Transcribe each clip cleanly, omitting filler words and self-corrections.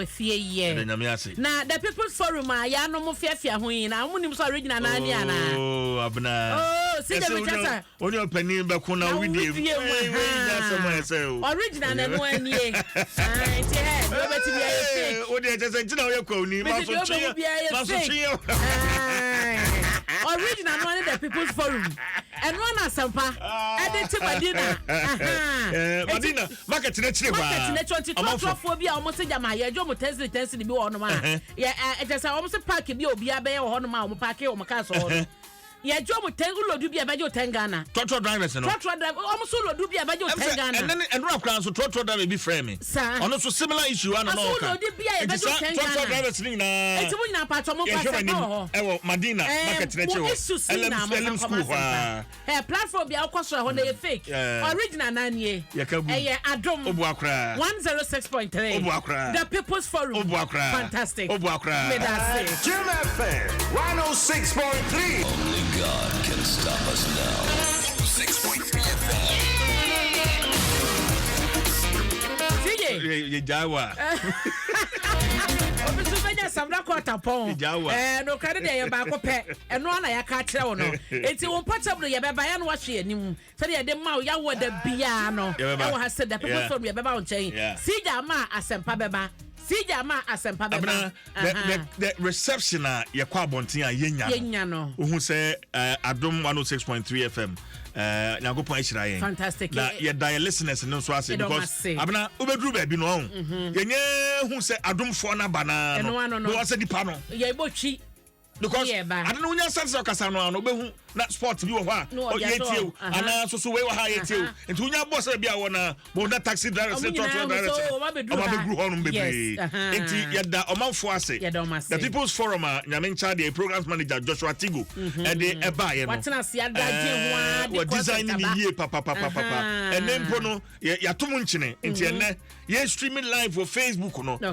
Wafie yɛ. Yɛda Nyame ase. Na The People's Forum a yɛanom fiafia ho yi na mo nim sɛ original naa ni anaa? Oh, Abena. Oh, si Ɛsɛ David Chasa. wo ne ɔpanin bɛko na wodie mu. Wodie mu. Wei nyɛ asɛm a ɛsɛ o. Original na ɛno anie. Ah, nti hɛ, deɛ wobɛte biara yɛ fake. Wo deɛ kyɛ sɛ nti na woyɛ kwawuni. Mese deɛ wobɛhu biara yɛ fake. Masotwe. Aye. Original no ne The People's Forum. Ɛno na asɛmpa ɛde te Madina. Aha. Eh, Madina, market n'akyire hɔ Market a. n'akyi nti trɔtrɔfoɔ bi a wɔn se gyama yɛgye wɔn tɛnsini tɛnsini bi wɔ hɔnom a yɛ ɛ ɛkyɛ sɛ wɔn se park bi a obiara bɛyɛ wɔ hɔnom a wɔn paake wɔn cars wɔ hɔ no, yɛgye wɔn 10, ulodu bi a ɛbɛgye wo 10 Ghana. Trɔtrɔ drivers no. Trɔtrɔ driver wɔn so ulodu bi a ɛbɛgye wo 10 Ghana. Ɛnɛ ne ɛnura koraa nso trɔtrɔ driver bi frɛ mi. Saa. Ɔno nso similar issue ana na Ɔso ɔka. ulodu bi a Nti yɛbɛgye wo saa 10 trɔtrɔ Ghana. drivers no nyinaa. Eti mo nyinaa paatɔ mo nkɔ Yɛhwɛ asɛmpa w'anim wɔ hɔ. ɛwɔ Madina market n'akyi Mo hɔ. issues nyinaa mo Elm nfa school nkɔma hɔ a. asɛmpa. Ɛ platform bi a wokɔ so ɛhɔ na ɛyɛ fake. Original naa nie. Yɛka gu. Ɛyɛ Adom. Obua koraa. 106.3. Obua koraa. The People's Forum. Obua koraa. Fantastic. Obua koraa. Medase. Jim FM 106.3. Only God can stop us now. 106.3 FM. CJ. Yɛgyaa wa. Obi nso bɛnya samina kɔɔta pɔn. Gya wa. Nokura ne deɛ yɛ baako pɛ. Ɛno ana yɛaka akyerɛ wo no. Enti wo mpɔkyɛm no yɛbɛba yɛ no wahwe anim. Sɛdeɛ yɛde ma wo yɛawɔ da biara no. Yɛbɛba. Ɛwɔ ha sɛ The People's Forum yɛbɛba wo nkyɛn. CJ ama asɛmpa bɛba. CJ ama asɛmpa bɛba. Abena, the reception a yɛkɔ abɔnten a yɛnya no. Yɛnya no. Wohu sɛ Adom 106.3 FM Nyankopɔn ahyira yɛn. Fantastic. Na yɛda yɛ listeners no nso ase Yɛda wɔn because ase. Abena, wobɛduru baabi no ɔho. Yɛnyɛ hu sɛ adomfoɔ no aba naa no. Ɛno ano no. Na wɔsɛ nipa no. Yɛbɔ twi. Because Yɛ ba. ade no wonya sɛ sɛ ɔkasa no a no wobɛhu na sport bi wɔ hɔ a Na ɔde ato yɛtie o hɔ. Aha. anaa nso so wei wɔ ha a yɛtie o nti wonya bɔ sɛ bi a wɔ na bɔ na taxi drivers Ɔmo ne nyinaa trɔtrɔ hu drivers sɛ, no, "Oh, ɔmo abɛduru ɔmo ha." abɛduru hɔ nom bebree. Nti yɛda ɔmanfoɔ ase. Yɛda ɔmo ase. The People's Forum a Nyame nkyɛ adeɛ programs manager Joshua Tigo ɛde ɛbaeɛ no. Watena ase adagye ho ara de wɔ design concept ne aba. yie papapapapa. Ɛnɛ mpo no yɛato mu nkyene nti ɛnɛ yɛ streaming live wɔ Facebook no na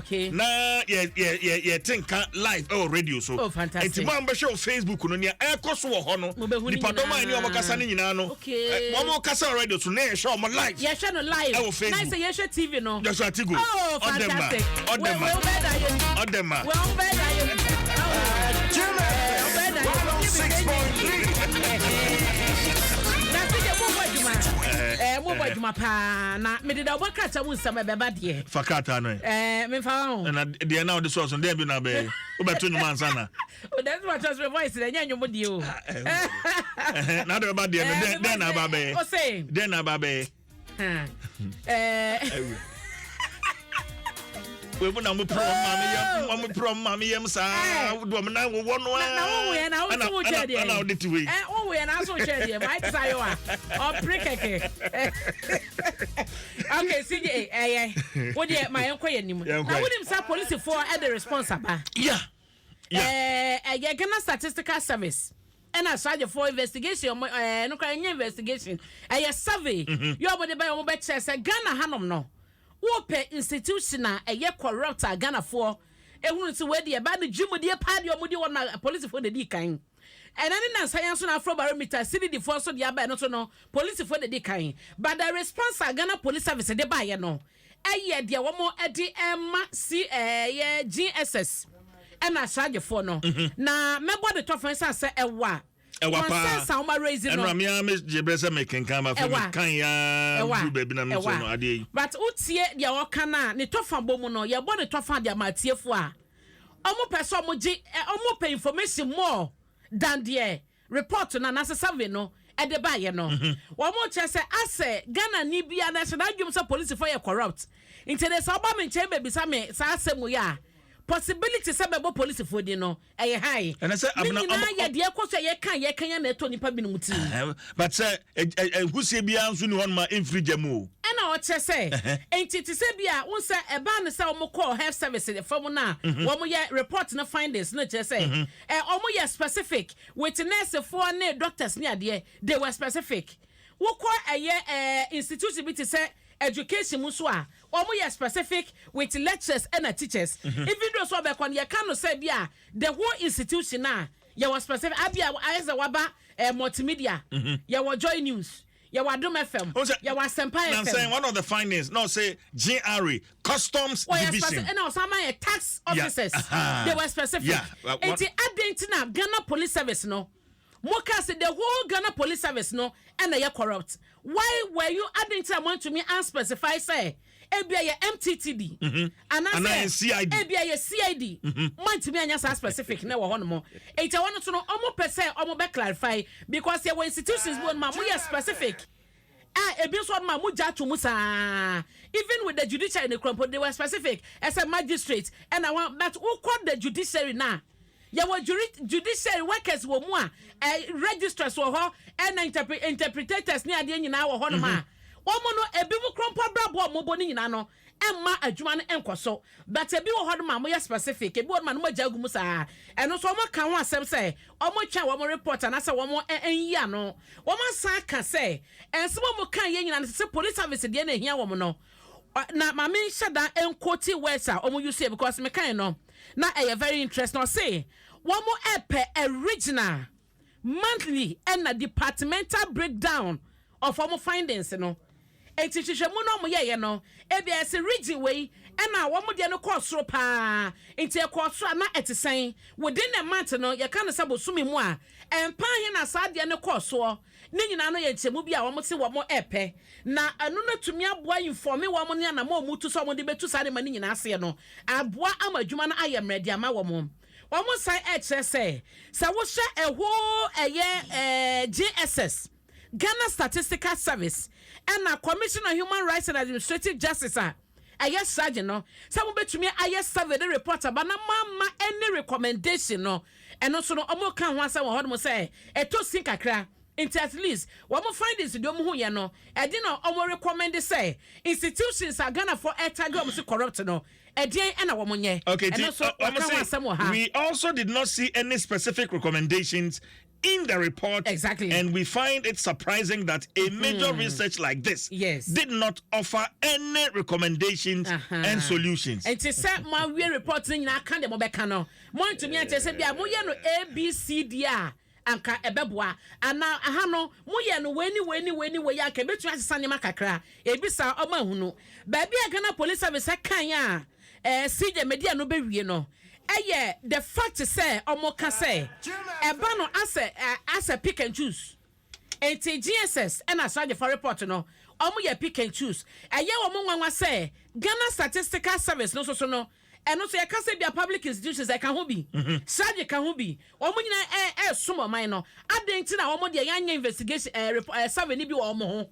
yɛ yɛ yɛ yɛte nka live ɛwɔ radio so. Oh, fantastic. Nti mo a mbɛhwɛ wɔ Facebook no, nea ɛrekɔ so wɔ hɔ no, Mobɛhu ne nipadɔm a ɛne wɔn nyinaa. kasa no nyinaa no, wɔn kasa wɔ radio so na yɛhwɛ wɔn live. Yɛhwɛ no live. Ɛwɔ Facebook. Na sɛ yɛhwɛ TV no. Joshua Tigo. Oh, Ɔdɛma. fantastic. Ɔdɛma. Wei wobɛyɛ da yɛ. Ɔdɛma. Wei wobɛyɛ da yɛ. Jim Wobɛyɛ FM da yɛ. 106.3. Na sɛ yɛ mobɔ adwuma. Mobɔ adwuma paa na mede da wobɔ krataa mu nsɛm ɛbɛba deɛ. Fa krataa no ɛ. Memfa ho. Ɛna deɛ na wode sɔɔ so no deɛ bi na bɛyɛ wobɛto nnwom ansa na. O dɛm sɛ wɔkyerɛ sɛ voice na ɛnyɛ nnwom deɛ o. Ɛhɛn, na wode bɛba deɛ no dɛn na aba bɛyɛ? O se. Dɛn na aba bɛyɛ? Wei mu na mo pere wɔn maame yam, wɔn pere wɔn maame yam saa, wode wɔn nan wowɔ no Na wo yɛ na wo ɛna so wo kyɛ deɛ. ɛna wode te wei. Wo yɛ na so wo kyɛ deɛ. Ma ɛte sɛ ayɔ a. Ɔpere kɛkɛ. Okay, CJ, ɛyɛ. Wo deɛ ma yɛnkɔ yɛn anim. Yɛnkɔ Na yɛ. wonim sɛ polisifoɔ ɛde response aba. Ɛyɛ Ghana Statistical Service ɛna asogyafoɔ investigation ɔmo no kora ɛnyɛ investigation, ɛyɛ survey yɛ ɔmo de bɛyɛ, ɔmo bɛkyerɛ sɛ Ghana hanom no wopɛ institution a ɛyɛ corrupt a Ghanafoɔ ehunu sɛ wɔadi ɛba no dwumadie paa deɛ ɔmo di wɔn na polisifoɔ na di kan. Ɛna ne nansa yɛn nso na Afrobarometer CDD foɔ nso de aba, ɛno nso no polisifoɔ na di kan. But the response a Ghana Police Service de baayɛ no ɛyɛ deɛ wɔn de ɛma si ɛyɛ GSS ɛna asogyafoɔ no na mɛbɔ de tɔfɛn sɛ ɛwɔ a Ɛwa paa. consensus a wɔn raise no. Ɛnura mi a mi gye brɛ sɛ mi kenkan ma fɛ mi kan ya Ɛwa. duru baabi na mi nso no adeɛ yi. But wotie deɛ ɔka no a ne tɔfa bɔ mu no, yɛbɔ ne tɔfa de ama atiefoɔ a ɔmo pɛ sɛ ɔmo gye ɔmo pɛ information more than deɛ report no anaasɛ survey no ɛde baayɛ no. Wɔn kyerɛ sɛ asɛ Ghana ni bia na ɛhyɛ n'adwom sɛ polisifoɔ yɛ corrupt, nti de sɛ ɔba me nkyɛn bɛbisa me saa asɛm yi a, possibility sɛ bɛbɔ polisifoɔ din no ɛyɛ high. Ɛnɛ sɛ Ne Abena nyinaa yɛ deɛ ɛkɔ so a yɛka yɛn na ɛtɔ nipa binom tirim. But sɛ ɛhusie biara nso ni hɔ nom a ɛmfiri gya mu o. Ɛna ɔkyerɛ sɛ nti te sɛ bi a wo sɛ ɛbaa ne sɛ wɔn kɔɔ health service fam no a wɔn yɛ report no, findings no kyerɛ sɛ wɔn yɛ specific with nursefoɔ ne doctors ne adeɛ. They were specific. Wokɔ ɛyɛ institution bi te sɛ education mu nso a, wɔn yɛ specific with lecturers ɛna teachers, even though so ɔbɛkɔ no yɛka no sɛ bi a the whole institution a yɛwɔ specific abi a ayɛ sɛ waba multimedia, yɛwɔ Joy News. Yɛwɔ Adom FM, yɛwɔ Asɛmpa FM. Nansa one of the findings na ɔsɛ GRA, Customs Division. Ɛna ɔsan ma yɛ tax officers. They were specific. Eti adɛn nti na Ghana Police Service no, mo ka sɛ the whole Ghana Police Service no ɛna yɛ corrupt? Why were you, adɛn nti na mo antumi anspecify sɛ ebia yɛ MTTD anaasɛ CID. Ebia yɛ CID? Mo antumi anya saa specific na ɛwɔ hɔ nom. Eti ɛwɔ no so no, ɔmo pɛ sɛ ɔmo bɛ clarify because yɛwɔ institutions bi wɔ nom a mo yɛ specific a, ebi nso ɔnom a mo gya ato mu saa. Even with the judiciary ne kurompo, they were specific, ɛsɛ magistrate ɛna wɔn, but wokɔ the judiciary na yɛwɔ judiciary workers wɔ mu a registrars wɔ hɔ ɛna interpretators ne adeɛ nyinaa wɔ hɔ nom a wɔn no ebi mu kurompo abrabɔ a wɔn bɔ ne nyinaa no ɛmma adwuma no nkɔ so. But ebi wɔ hɔ nom a moyɛ specific, ebi wɔ nom a no mo agya agu mu saa. Ɛno nso wɔn ka ho asɛm sɛ wɔn twɛn wɔn report anaasɛ wɔn nyi ano. Wɔn asan ka sɛ nsɛm a wɔn ka yɛ nyinaa no sɛ police service deɛ na ehia wɔn no na maame nhyɛ da nquote words a wɔn use yɛ because mekan no na ɛyɛ very interesting. Ɔse wɔn ɛpɛ original monthly ɛna departmental breakdown of wɔn findings no. Eti hwehwɛmu no ɔmo yɛyɛ no, ebi ɛsɛ region wei ɛna wɔn deɛ no kɔɔ soro paa, nti ɛkɔɔ soro a na ɛte sɛn within a month no, yɛka no sɛ bosome mu a ɛmpa he na saa deɛ no kɔɔ soɔ. Ne nyinaa no yɛ nkyɛmu bi a wɔn se wɔn ɛpɛ na ɛno no tumi aboa inform wɔn ne anam a wɔn tu sɛ wɔn de bɛtu saa nneɛma no nyinaa aseɛ no, aboa ama adwuma no ayɛ mmerɛ de ama wɔn. Wɔn san ɛkyerɛ sɛ wohyɛ ɛho ɛyɛ GSS, Ghana Statistical Service, ɛna Commission on Human Rights and Administrative Justice a ɛyɛ CHRAJ no, sɛ mobɛtumi ayɛ survey de report aba na mama any recommendation no, ɛno nso no ɔmo ka ho asɛm wɔ hɔnom sɛ ɛtɔ sin kakra. Nti at least wɔn findings deɛ ɔmo hu yɛ no, ɛde na ɔmo recommend sɛ institutions a Ghanafoɔ ɛtarget ɔmo si corrupt no, ɛdeɛn ɛna wɔn nyɛ. Okay, ɛno nso wɔka ho asɛm wɔ ha. We also did not see any specific recommendations in the report. And we find it surprising that a major research like this did not offer any recommendations and solutions. Nti sɛ mo awie report no nyinaa ka deɛ mobɛka no, montumi ankyerɛ sɛ bia moyɛ no ABCD a anka ɛbɛboa, anaa aha no moyɛ no wei ne wei ne wei ne wei anka ɛbɛtumi asesa nneɛma kakra. Ebi saa ɔmo ahunu baabi a Ghana Police Service ɛkan a CJ media no bɛwie no, ɛyɛ the fact sɛ ɔmo ka sɛ ɛba no asɛ pick and choose. Nti GSS ɛna asragyefo report no, ɔmo yɛ pick and choose. Ɛyɛ wɔn nwanwa sɛ Ghana Statistical Service no soso no, ɛno nso yɛka sɛ bia public institutions ɛka ho bi, CHRAJ ka ho bi, wɔn nyinaa ɛɛsom ɔman no. Adan ti na wɔn deɛ yɛanyɛ investigation report survey ni bi wɔ wɔn ho?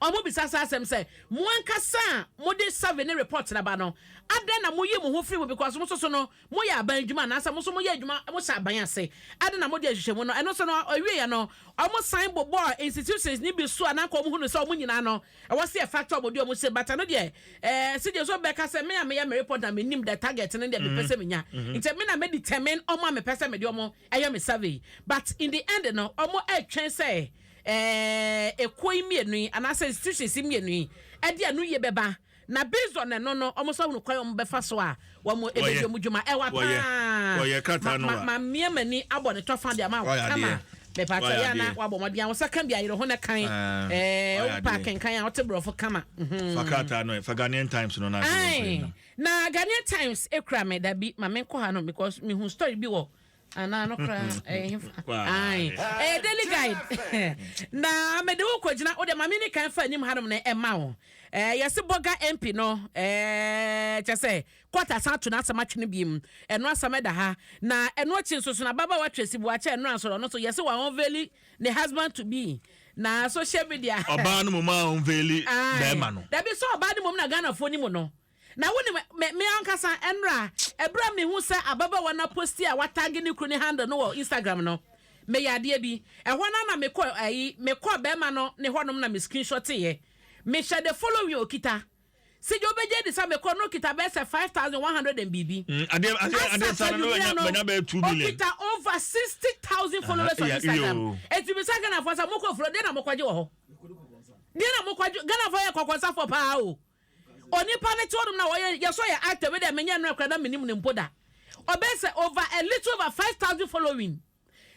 Ɔmo bisa sa asɛm sɛ mo ankasa a mode survey ne report naba no, adan na moyi mo ho firi mu? Because mo soso no moyɛ aban adwuma anaasɛ mo nso moyɛ adwuma, mo hyɛ aban ase. Adan na mode ahwehwɛ mu no? Ɛno nso no ɔwieɛ no, ɔmo san bobɔ institutions ni bi so a nanka ɔmo hu no sɛ ɔmo nyinaa no ɛwɔ sɛ yɛ factor ɔmo de ɔmo se bata no deɛ sɛ so bɛka sɛ me a meyɛ me report na menim the target no deɛ mepɛ sɛ menya, nti me na me determine ɔmo a mepɛ sɛ mede ɔmo ɛyɛ me survey. But in the end no, ɔmo ɛtwɛn sɛ ekuo yi mmienu yi anaasɛ institutions yi mmienu yi ɛde ɛno yie bɛba, na based on ɛno no, ɔmo nso ahunu kwan a ɔmo bɛfa so a wɔn ebedi ɔmo dwuma ɛwa paa. Wɔyɛ krataa no ma wa. Ma mmea m'ani abɔ ne tɔfa de ama wo Wɔyɛ kama. adeɛ. Mepatwa Wɔyɛ yɛ ana adeɛ. wabɔ mmɔden a wɔsɛ ka bi ayerɛ ho ne kan. Ah, wɔyɛ wopa adeɛ. kenkan a wote borɔfo kama. Fa krataa no, fa Ghanaian Times no na Aye. Na Ghanaian Times ekura me dabi ma menkɔ ha no because mehu story bi wɔ anaa no kora ɛyɛ hefa? Wow. Aye. Ɛyɛ Daily Guide na mede wo kɔgyina wode ma me ne kan fa anim hanom no ɛma wo. Yɛse Bolga MP no kyɛ sɛ court asan ato n'asɛm atwene bi mu. Ɛno asɛm ɛda ha. Na ɛno akyi nso so na ababaawa Tracy Buakyɛ ɛno ansɔrɔ no so yɛse wɔn unveil ne husband to be na social media. Ɔbaa no mu ma unveil bɛrima no. Dabi, sɛ ɔbaa no mom na Ghanafoɔ ni mu no na wo ne me ankasa ɛnra ɛberɛ a mehu sɛ ababaawa no apost a watag ne kunu ne handle no wɔ Instagram no, meyɛ adeɛ bi ɛhɔ no na mekɔ ayi, mekɔ bɛrima no ne hɔnom na me screenshot yɛ mehyɛ the following okita sɛ gye wobɛgye di sɛ mekɔ no okita bɛyɛ sɛ 5,100 and biribi. Adeɛ sa no bɛnya bɛyɛ 2 million. Okita over 60,000 followers on Instagram. Eti bisa Ghanafoɔ sɛ mokɔ furo deɛ na mokɔgye wɔ hɔ deɛ na mokɔgye. Ghanafoɔ yɛ kɔkɔnsafoɔ paa o. Onipa ne te hɔnom na wɔyɛ yɛsɔ yɛ actor bi dɛ menyɛ no akora na menim ne mpo da ɔbɛyɛ sɛ over a little over 5,000 following.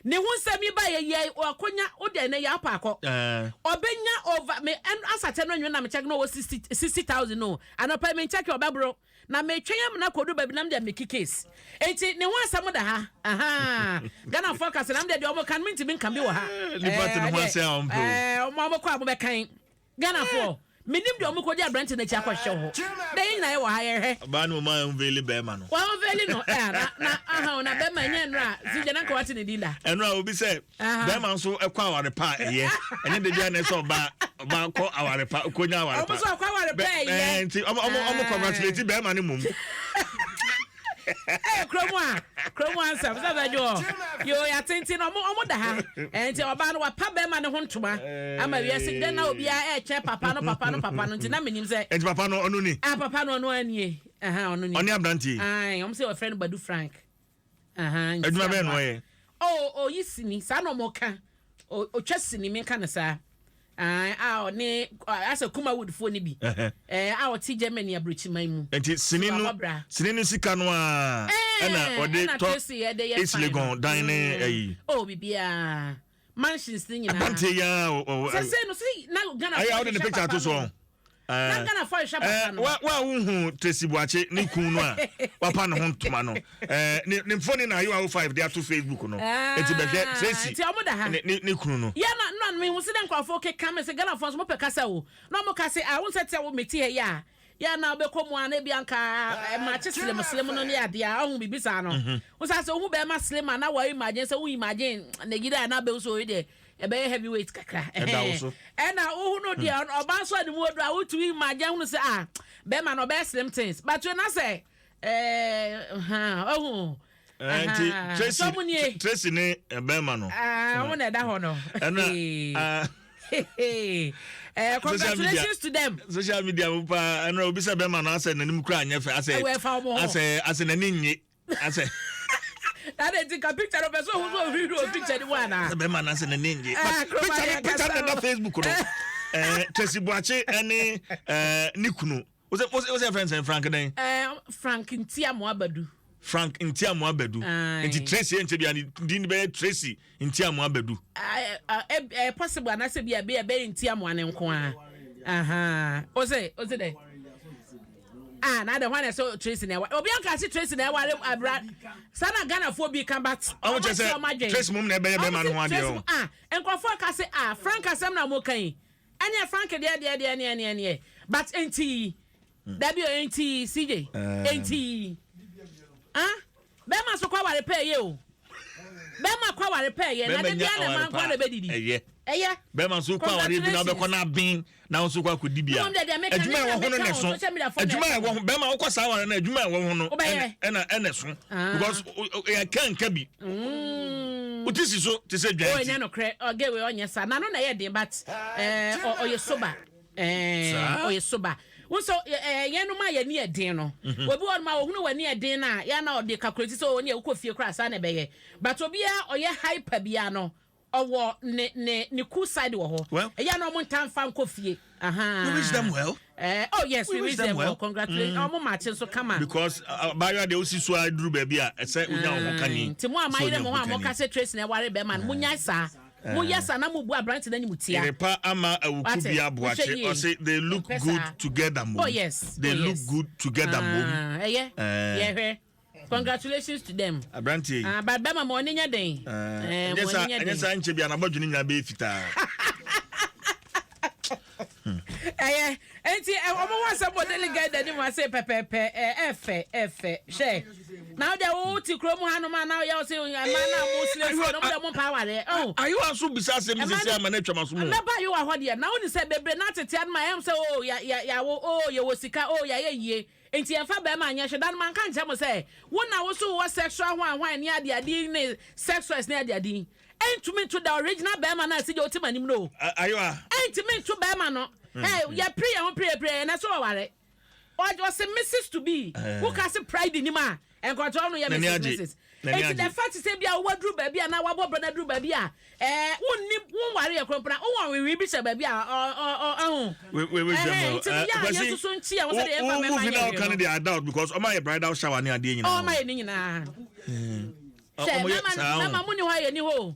Ne ho nsɛm yi ba yɛ yɛ ɔkonya wo deɛ nɛ yɛ apɔ akɔ. Ɔbɛnya over me ɛn asatɛ no nwene na me check no ɔwɔ 60 60,000 no anɔpa yi me check ɔbɛboro na me twɛn amena kɔdu baabi na me deɛ meki case enti ne ho asɛm da ha ahaa Ghana foɔ kasa na me deɛ deɛ ɔmo ka no mentumi nka bi wɔ ha Nipa te ne ho ase a ɔmpɛ o. Ɛɛ ɔmo a ɔmo kɔ a mo bɛkan. Ghanafoɔ, mennim deɛ ɔmo kɔdi aberante no akyi akɔhwehwɛ wo hɔ. Dɛ yɛn nyinaa yɛwɔ ha yɛhwɛ. Ɔbaa no mmom unveili bɛɛma no. Wa unveili no eh, na na aha o, na bɛɛma ɛnyɛ nnora a, Zigya na nka wate ne din da. Ɛnora obi sɛ bɛɛma nso ɛkɔ aware pa a ɛyɛ, ɛnyɛ da biara na ɛsɛ ɔbaa ɔbaa kɔ aware pa, ɔkɔnya aware pa. Ɔmo nso ɔkɔ aware pa ɛyɛ. Ɛɛ nti ɔmo ɔmo ɔmo congratulate bɛɛma no mmom. Ɛyɛ kurom a kurom ansɛm sɛ bɛdwo hɔ yoo yɛatenten no ɔmo ɔmo da ha nti ɔbaa no wapa bɛrima ne ho ntoma ama wiase dɛn na obiara ɛkyɛ papa no papa no papa no nti na menim sɛ nti papa no ɔno ni ah papa no ɔno anie ɛha ɔno ni ɔne aberanteɛ yi ae ɔmo sɛ wɔfrɛ no Badu Frank ɛha nti adwuma bɛn na ɔyɛ oh ɔyi sini saa na ɔmo ka Ɔtwa sini, menka no saa, ae, a ɔne asɛ Kumawood foɔ no bi, ɛɛ, a ɔte Germany aburokyiman mu. Nti sini no, sini no sika no a ɛna ɔde tɔ East Legon dan ne mm. ayi. Oh, bibiara mansions ne nyinaa. Aberanteɛ yi ara ɔ. Sɛ sɛ no sɛ na Ghana. Ayɛ a ɔde ne picture ato so. Na Ghana fo ahwehwɛ papa no. Wa wa wohu Tracy Boakye ne kun no a wapa ne ho ntoma no. Eh, ne ne mfoni na Ayewa 05 de ato Facebook no. Enti bɛhwɛ Tracy. Nti ɔmo da ha. Ne ne ne kunu no. Yeah na na me hu se dɛ nkurɔfo keka me se Ghana fo nso mo pɛ kasa o. Na ɔmo ka se ah wo nsɛ te wo me te ha yi a yɛ na wobɛkɔ mu a na ebi anka maakye slim slim no ne adeɛ a ɔho biribi saa no. Wo sɛ sɛ wohu bɛrima slim a na wa imagine sɛ wo imagine ne yere a na abɛhu sɛ oyi deɛ ɛbɛyɛ heavy weight kakra. Ɛda wo so. Ɛna wohunu deɛ ɔbaa nso a ne mu oduru a wotumi imagine hunu sɛ ah bɛrima no ɔbɛyɛ slim things but na sɛ ɛɛ ha ɔhu. Nti Tracy Tracy ne bɛrima no. Ɔmo na ɛda hɔ no. Ɛna Eh, congratulations to them. Social media mo paa ɛna obi sɛ bɛrima no asɛ n'anim kura anyɛ fɛ asɛ asɛ asɛ n'ani nye. asɛ. na de nti ka picture no pɛ sɛ ohun sɛ ohwehwɛ wɔ picture no mu anaa. sɛ bɛrima no asɛ n'ani ngye ah, picture no picture no dada facebook no eh, Tracy Boakye ɛne eh, ne kunu wosɛ wosɛ fɛn sɛn Frank dɛn. Eh, Frank Ntiamoa Badu. Frank Ntiamoa Badu nti Tracy ɛnkyɛ bia ne din bɛyɛ Tracy Ntiamoa Badu. Ɛyɛ possible anaasɛ bi a ɛbɛyɛ ɛbɛyɛ Ntiamoa ne nko ara. Ose ose dɛ. Ah na adɛ hwan na ɛsɛ Tracy na ɛware obi anka se Tracy na ɛware abira saa na Ghana foɔ bi ka but ɔmo kyɛ sɛ Tracy mom na ɛbɛyɛ bɛrima no ho adeɛ o ah nkurɔfoɔ ka se ah Frank asɛm na mo kan yi ɛneɛ Frank deɛ deɛ deɛ neɛ neɛ neɛ but nti dabi o nti CJ nti ah Bɛɛma nso kɔ aware pɛ ɛyɛ o. Bɛɛma kɔ aware pɛ ɛyɛ na de bia na ɛma nkoa na ɛbɛdidi. Ɛyɛ. Ɛyɛ. Bɛɛma nso kɔ aware bi na ɔbɛkɔ na aben na nso kɔ akɔdi bia. Adwuma ɛwɔ ho no na ɛso. Adwuma ɛwɔ ho bɛɛma wokɔ saa aware no adwuma ɛwɔ ho no ɛna ɛna ɛso. Because yɛ ka nka bi. Wote si so te sɛ dwan ti. O ɛnyɛ nokorɛ ɔgɛ wei ɔnyɛ saa n'ano na ɛyɛ den but ɔyɛ sober. Ɛɛ ɔyɛ sober. Wo nso ɛɛ yɛn nom a yɛn ani yɛ den no. Mhm. Obi wɔ nom a ohunu w'ani yɛ den no a yɛn na ɔde calculate sɛ ɔne wokɔ fie koraa saa na ɛbɛyɛ. But obiara ɔyɛ hyper biara no ɔwɔ ne ne ne cool side wɔ hɔ. Well, ɛyɛ na ɔmo ntaa nfa nkɔ fie. Aha. We wish them well. Eh, oh yes, we, we wish them well. Congratulations. Mm. Ɔmo maakye nso kama. Because abaayewa deɛ osi so aduru baabi a ɛsɛ onya wɔn ho kani. Nti mo a mayere mo ho a mo ka sɛ Tracy na ɛware bɛrima no, mo nyae saa. Mo yɛ saa na mo bu aberante no animtia. Yerepa ama awuku bia boakye ɔse they look good together mom. Oh yes. They oh, look yes. good together mom. Ah, ɛyɛ. Yɛhwɛ. Congratulations to them. Aberante yi. Ah, but bɛma ma ɔne nyɛ den. Eh, ɛnyɛ saa ɛnyɛ saa nkyɛ bi anabɔdwene nyinaa bɛyɛ fitaa. Ɛyɛ nti ɔmo ho asɛm wɔ Daily Guide anim ase pɛpɛɛpɛ ɛɛfɛ ɛɛfɛ hwɛ na wode wo te kurom hanom a na woyɛ wo sɛ mmaa no a mo siesie no mo deɛ mo mpa awareɛ ɔho Ayewa nso bisa asɛm bi sɛsɛ ama no atwa m'aso mu. Mɛba ayewa hɔ deɛ na woni sɛ bebree na tete anom a ɛyɛ sɛ o ya ya yawo o yɛwɔ sika o yɛayɛ yie nti yɛmfa bɛrima nyɛ hwɛ da no manka nkyerɛ mo sɛ wo na wo so wɔ sexual hwan hwan ne adeade yi ne sex toys ne adeade yi Ɛntumi nto the original bɛrima no a ɛsɛ gya ɔte m'anim no o. Ayewa. Ɛntumi nto bɛrima no. Ɛ yɛpere yɛn ho pere pere yɛn na so wɔware. Ɔse Mrs to be. Woka se pride nim a nkɔtɔ no yɛ Mrs Mrs. Eti the fact sɛ bi a waduru baabi a na wabɔ bra na aduru baabi a ɛɛ wonni wonware yɛ koraa mpo na wowɔ nwewe bi hyɛ baabi a ɔ ɔ ɔ ɛho. Ɛhɛn nti no yɛ a yɛn soso nkyi yɛn ho sɛdeɛ yɛmfa mmarima nyɛ hwee no. Wo movie na ɔka no deɛ I doubt because ɔma yɛ bridal shower ne adeɛ nyinaa. Ɔma yɛ ne nyinaa. Hwɛ, Ɔmo yɛ mɛma saa o. mɛma mo ni hɔ a yɛni hɔ o.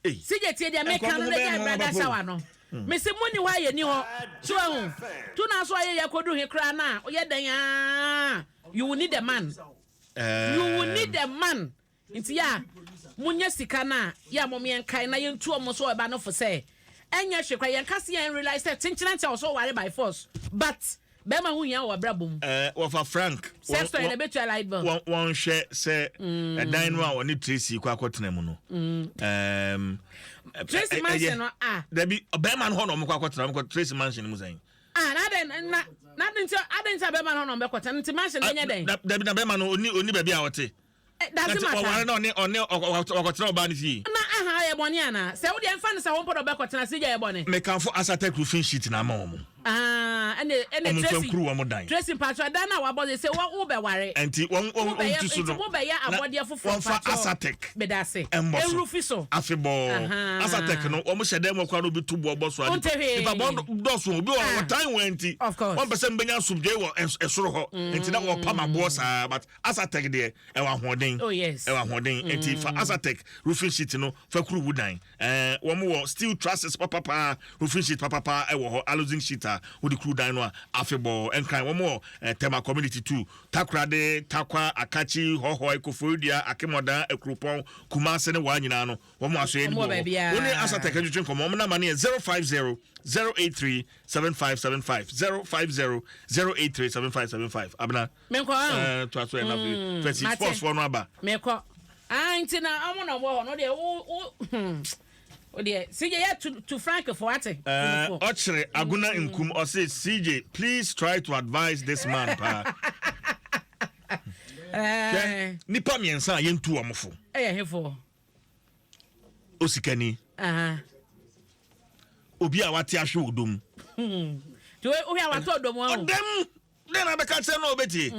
Ei. Sigye tie deɛ meka no Nkɔmɔ na bɛn gya na brada wɔaba po? shower no. Mese mo ni hɔ a yɛni hɔ. So ahu. Tu na so ayɛ yɛ kodu he koraa na ɔyɛ dɛn aa. You will need a man. You will need a man. Nti yɛ a monyɛ sika no a yɛ a mom yɛnkae na yɛntu ɔmo so ɔba no fo sɛ ɛnyɛ hwee koraa yɛnka se yɛn realize sɛ kyenkyena nkyɛ wɔ so ware by force but bɛrima ho hia wɔ abrabɔ mu. Wɔfa Frank. Sex toy na ɛbɛtua light bill. Wɔnhwɛ sɛ ɛdan no a wɔne Tracy kɔ akɔtena mu no. Tracy mansion no a. Dabi, bɛrima no hɔ na wɔn kɔ akɔtena, wɔn kɔ Tracy mansion mu sɛn. Ah, na adɛn na nti adɛn nti a bɛrima no hɔ na wɔn bɛkɔtena nti mansion no nyɛ dɛn? Dabi, na bɛrima no oni baabi a ɔte. Doesn't matter. Ɔware na ɔne ɔkɔtena ɔbaa no fie. Na aha yɛ bɔne ana? Sɛ wo deɛ mfa no sɛ wɔn pɔ na ɔbɛkɔtena se gya yɛ bɔne. Mekanfo Asatec roofing sheet na ama wɔn. Ah, ɛne Wɔn nfa Tracy. nkuru wɔn dan. Tracy mpatwa dan na wabɔ de sɛ wo bɛware. Nti wɔn tu so no. Nti mo bɛyɛ abɔdeɛ foforɔ. Wɔn fa Asatec. Medase. Ɛmbɔ so. Ewurufi so. Afebɔɔ. Asatec no wɔn hyɛ dɛm ɔkwa no obi to boɔ bɔ so. Wonte hwee. Nipa bɔ dɔso obi wɔ wɔtan wɔn nti. Of course. Wɔn pɛ sɛ mbɛnya asomdwe wɔ ɛsoro hɔ. Nti na wɔpam aboɔ saa but Asatec deɛ ɛwɔ ahoɔden. Oh yes. Ɛwɔ ahoɔden. Nti fa Asatec roofing sheet no fa kuru wu dan. Wɔn wɔ steel trusses papapa, roofing sheet papapa ɛwɔ hɔ, aluzinc sheet a wɔde kuru dan no a afebɔɔ nkran. Wɔn wɔ Tema Community 2, Takoradi, Takwa, Akakyi, Hɔhɔe, Koforidua, Akemodan, Akuropɔn, Kumase ne waa nyinaa no wɔn aso yɛ ne Wɔn wɔ bi wɔ hɔ. baabiara. Wɔn ne Asatec atwitwi nkɔmɔ. Wɔn nama no yɛ 050 083 7575, 050 083 7575. Abena. Menkɔ ahụ. To aso yɛ na afei. Fɛsi mate. sports foɔ no aba. Mekɔ. Ah, nti na ɔmo na ɔmo wɔ hɔ no deɛ wo deɛ CJ yɛ to Frank fo ate. Ɔkyerɛ Agona Nkum ɔse CJ, please try to advise this man paa. Hwɛ, nipa mmiɛnsa a yɛntu wɔn fo. Ɛyɛ hefo. Osikani. Obi a wate ahwe wɔ dom. Nti wo hwɛ a watɔ dom ahu. Ɔdɛm dɛn na bɛka kyerɛ no a ɔbɛtie.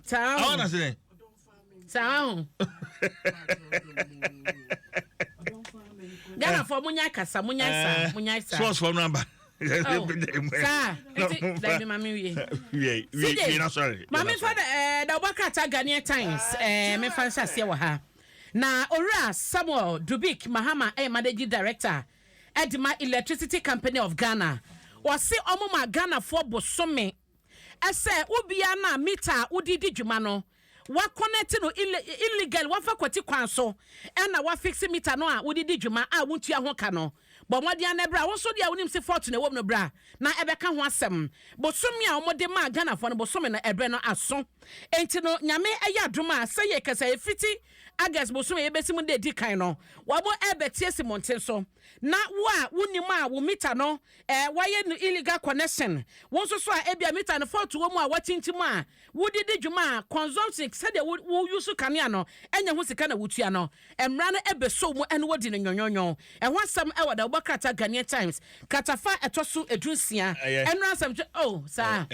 Saa Awa na sɛ. Saa ho. Ghana fo munya kasa munya sa munya sa. Sports fo no aba. Oh, saa nti dabi ma mi wie. Wie wie wie na sorry. Maame fa da ɔbɔ krataa Ghanaian Times mefa nhyɛ aseɛ wɔ ha. Na Owura Samuel Dubik Mahama ɛyɛ managing director ɛde ma Electricity Company of Ghana. Wɔse ɔmo ma Ghanafoɔ bosome ɛsɛ wobia na meter a wode di dwuma no wa connect no illegal wafa kwati kwan so ɛna wa fix meter no a wode di dwuma a wontua ho ka no. Bɔ mmɔden ana bra wo nso deɛ wonim sɛ fault na ɛwɔ mu no bra na ɛbɛka ho asɛm. Bosome a wɔde maa Ghanafoɔ no bosome no ɛbrɛ no aso. Enti no Nyame ɛyɛ adom a sɛ yɛ kasa ɛfiti August bosome yɛbɛsi mu de di kan no wɔn ɛbɛtie si mmɔnten so na wo a wonim a wo meter no wayɛ no illegal connection wo nso so a ebia meter no fault wɔ mu a wakyinkyim a wode di dwuma a consumption sɛdeɛ wo use kanea no ɛnyɛ ho sika na wotua no mmara no ɛbɛso mu ɛne wodi no nyɔnyɔnyɔ. Ɛho asɛm ɛwɔ da wobɔ krataa Ghanaian Times kratafa ɛtɔ so 16. Ɛnura asɛm twɛ oh saa.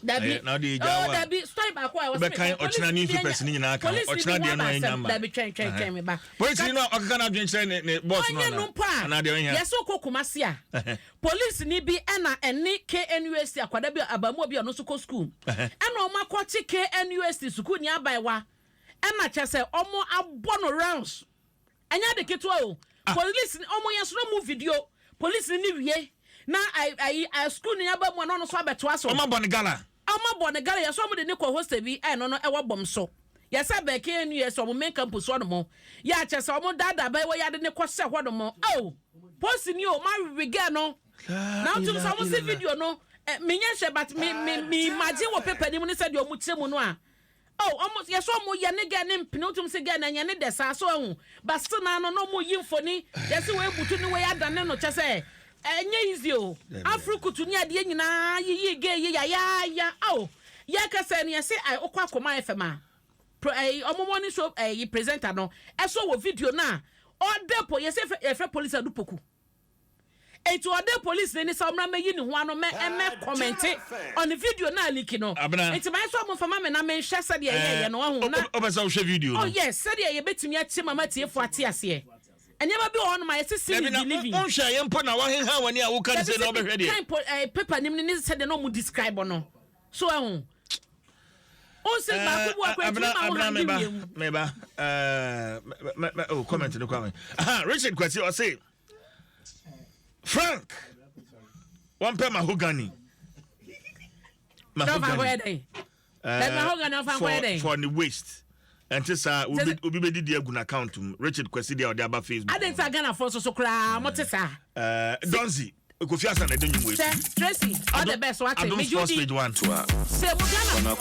Dabi oh dabi story baako a wɔsɛ bɛkan ɔkyena newspapers ne nyinaa ka ɔkyena deɛ no ɛnya mma. Dabi twɛn twɛn twɛn me ba. Polisi no ɔkeka no adwene kyerɛ ne boss no ɔnyɛ no mpo a yɛsɛ wokɔ Kumasi a polisi ni bi ɛna ɛne KNUST akwada bi abamuo bi a ɔno nso kɔ school ɛna ɔmo akɔkye KNUST sukuu ni abaewa ɛna kyɛ sɛ ɔmo abɔ no rounds ɛnyɛ ade ketewa o. Polisi ɔmo yɛ so no mu video polisi ni wie na ayi school ni aba mu a ɔno nso abɛtoa so. Ɔmo abɔ ne gala. Ɔmo abɔ ne gala yɛ so ɔmo de ne kɔ hostel bi ɛno no ɛwɔ bɔm so yɛsɛ bɛn KNUST ɔmo main campus hɔ nom yɛ akyɛ sɛ ɔmo daadaa bɛyɛ wɔ yɛ ade ne kɔ hyɛ hɔ nom oh polisi ni o ma wigɛ no na ɔtum sɛ ɔmo si video no menyɛ hyɛ but me imagine wɔ paper ni mu ne sɛ deɛ ɔmo kyerɛ mu no a oh ɔmo yɛ sɛ ɔmo yɛ ne gɛ ne mpene ɔtum sɛ gɛ na nyɛ ne dɛ saa so ɛho but still na no na ɔmo yi mfoni yɛsɛ wɔ ebutu ne wɔ yɛ adane no kyɛ sɛ ɛnyɛ easy o. Afro kutu ne adeɛ nyinaa yiyi gɛ yi yayaaya oh yɛ kasa no yɛsɛ ɛ ɔkɔ Akoma FM a pro ɔmo mo ne so ɛyi presenter no ɛso wɔ video na ɔde po yɛsɛ yɛfrɛ police adu poku etu ɔde police ne sɛ ɔmra mɛyi ne ho ano mɛ ɛmɛ comment on video na leak no. Abena. Nti maa sɛ ɔmo fama mi na mi nhwɛ sɛdeɛ yɛyɛ no ɔho na. Ɔpɛ sɛ wohwɛ video no. Oh yes, sɛdeɛ yɛbɛtumi akyi mama tiefo ate aseɛ nneɛma bi wɔ hɔ nom a yɛsɛ see is believing. Wonhwɛ yɛ mpo na waheha w'ani a woka ne sɛ na wobɛhwɛ deɛ. Kan po paper nim ne sɛdeɛ na ɔmo describe no so ɛho. O Silk baako bi wɔ kora Abena ɛtumi ma wo Abena hange meba wiem. Meba me me oh, comment no kwa me. Aha, Richard Kwesi ɔse Frank wɔmpɛ mahogany. Sɛ ɔfa nkɔyɛ Mahogany. dɛn? Baabi mahogany ɔfa nkɔyɛ dɛn? For the waste. Ɛnte saa, Sɛ sɛ- obi bɛdidi agu n'account mu. Richard Kwesi deɛ ɔde aba Facebook. Adɛn nti a Ghanafoɔ nso so koraa mote saa? Donzi Kofi Asa na ɛde nnwom wei. Sɛ Tracy, all the best, wate. Adom Megye wo Sports di. page 1. Sɛ mo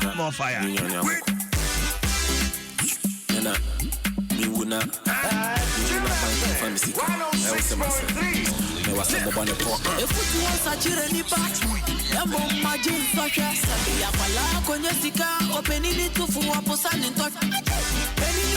Ghana More fire. Jim FM 106.3. Efutu nsakyerɛ nipa ɛmɔ mmagye nsɔhwɛ sɛbi akwalaa akɔnyɛ sika ɔpanini tofo wɔposa ne ntɔ panini.